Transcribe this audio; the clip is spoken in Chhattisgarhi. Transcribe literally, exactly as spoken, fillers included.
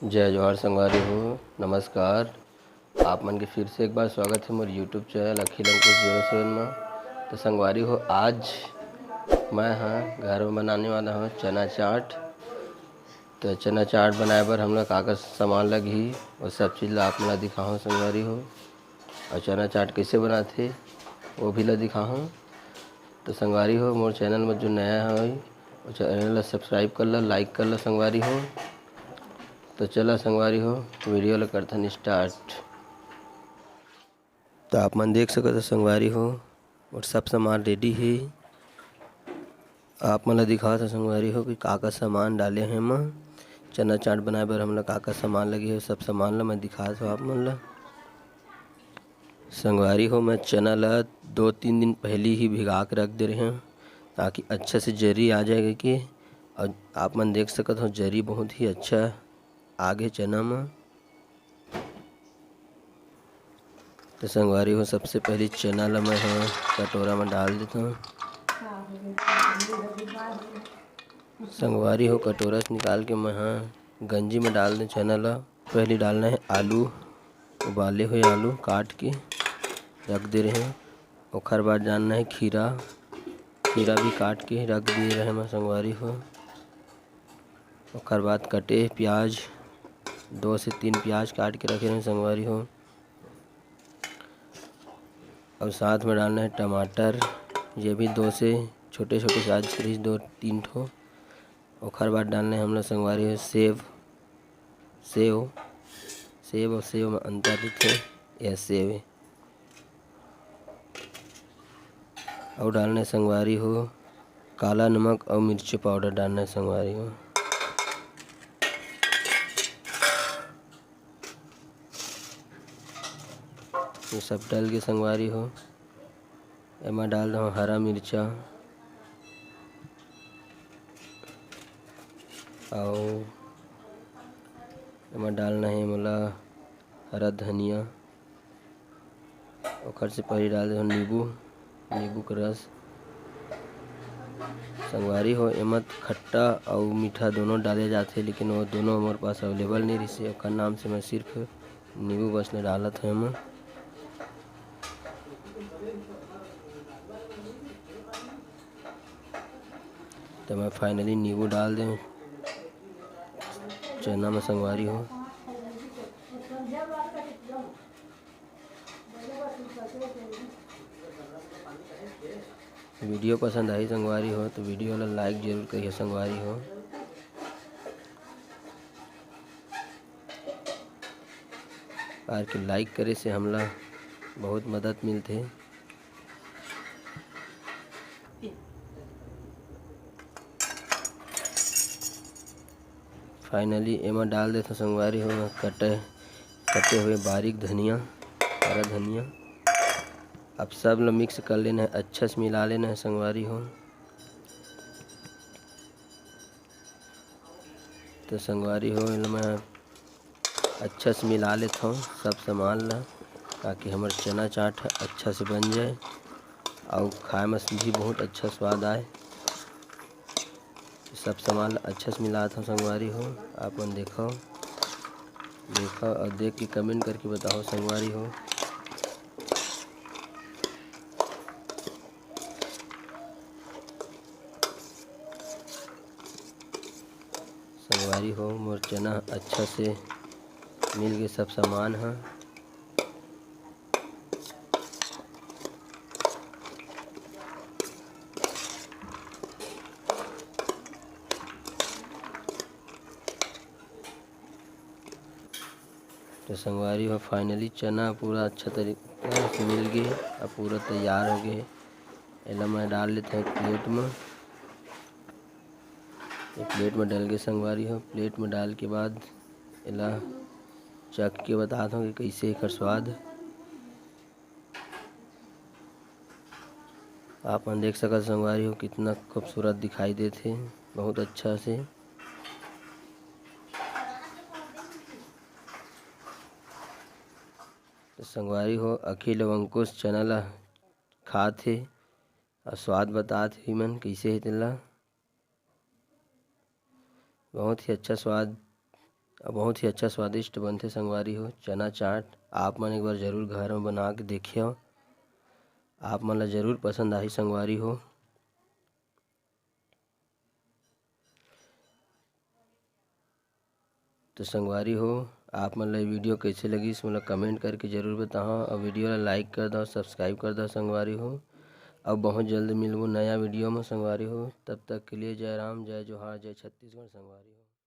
जय जोहार संगवारी हो, नमस्कार। आप मन के फिर से एक बार स्वागत हे मोर YouTube चैनल अखिल अंकुश जीरो सेवन म। तो संगवारी हो, आज मैं ह घर म बनाने वाला हूँ चना चाट। तो चना चाट बनाए बर हमला का का सामान लगही, वो सब चीज़ ला आप मन ला दिखाहूँ संगवारी हो। और चना चाट कैसे बनाथे, वो भी ला दिखाहूँ। तो संगवारी हो, मोर चैनल में जो नया है, वो चैनल ला सब्सक्राइब कर ला, लाइक कर ला संगवारी हो। तो चला संगवारी हो, वीडियो ला करथन स्टार्ट। तो आप मन देख सकत हो संगवारी हो, मोर सब सामान रेडी हे। आप मन ला दिखात हो संगवारी हो कि का का सामान डाले हे एमा। चना चाट बनाए बर हमला का का सामान लगे हे, सब सामान ला मैं दिखात हो आप मन ला। संगवारी हो, मैं चना ला दो तीन दिन पहली ही भिगा के रख दे रहे हूँ, ताकि अच्छा से जरी आ जाए के। और आप मन देख सकत हो, जरी बहुत ही अच्छा आगे चना म। तो संगवारी हो, सबसे पहली चना ला मैं ह कटोरा में डाल देता हूँ। संगवारी हो, कटोरा से निकाल के मैं ह गंजी में डाल दे चना ला। पहली डालना है आलू, उबाले हुए आलू काट के रख दे रहे हैं। ओखर बाद डालना है खीरा, खीरा भी काट के रख दे रहे हैं संगवारी हो। ओखर बाद कटे प्याज, दो से तीन प्याज काट के रखे रहे संगवारी हो। और साथ में डालना है टमाटर, ये भी दो से छोटे छोटे साइज के रहिस, दो तीन ठो। ओखर बाद डालना है हमला संगवारी हो सेव, सेव, सेव और सेव में अंतर रहिथे, यह सेव है। और डालना है संगवारी हो काला नमक और मिर्ची पाउडर डालना है संगवारी हो। ये सब डाल के संगवारी हो, एमा डाल रहा हूँ हरा मिर्चा और एमा डालना है मोला हरा धनिया। ओखर से पहले डाल देथन नींबू, नींबू के रस। संगवारी हो, एमा खट्टा अउ मीठा दोनों डाले जाथे, लेकिन वो दोनों हमर पास अवेलेबल नहीं रहिसे, ओखर नाम से मैं सिर्फ नींबू बस ल डालत हंव एमा। तो मैं finally नींबू डाल दें चना में संगवारी हो। वीडियो पसंद आही संगवारी हो तो वीडियो ला like जरूर करिए संगवारी हो। और कि like करे से हमला बहुत मदद मिलथे। Finally एमा डाल देथों संगवारी हो कटे, कटे हुए बारीक धनिया, हरा धनिया। अब सब ल mix कर लेना है, अच्छा से मिला लेना है संगवारी हो। तो संगवारी हो, एला मैं अच्छा से मिला लेथों सब सामान ला, ताकि हमर चना चाट ह अच्छा से बन जाए अउ खाए में भी बहुत अच्छा स्वाद आए। सब सामान ला अच्छा से मिलात हंव संगवारी हो। आप मन देखो, देखो और देख के comment करके बताओ संगवारी हो। संगवारी हो, मोर चना अच्छा से मिल गए सब सामान ह। तो संगवारी हो, finally चना पूरा अच्छा तरीका से मिल गए, अब पूरा तैयार हो गए। एला मैं डाल लेता हूँ एक plate में। एक plate में डाल के संगवारी हो, plate में डाल के बाद एला चख के बतात हूँ कि कैसे एकर स्वाद। आप मन देख सकत संगवारी हो, कितना खूबसूरत दिखाई देत हे, बहुत अच्छा से। तो संगवारी हो, अखिल अउ अंकुश चना ला खात हे अउ स्वाद बतात हे मन कैसे हे तेला। बहुत ही अच्छा स्वाद अउ बहुत ही अच्छा स्वादिष्ट बनथे संगवारी हो चना चाट। आप मन एक बार जरूर घर में बना के देखियो, आप मन ला जरूर पसंद आही संगवारी हो। तो संगवारी हो, आप मन ला ये video कइसे लगिस, मोला comment करके जरूर बताहा, अउ video ला like कर दव, subscribe कर दव संगवारी हो। अउ बहुत जल्द मिलबो नया video में संगवारी हो। तब तक के लिए जय राम, जय जोहार, जय छत्तीसगढ़ संगवारी हो।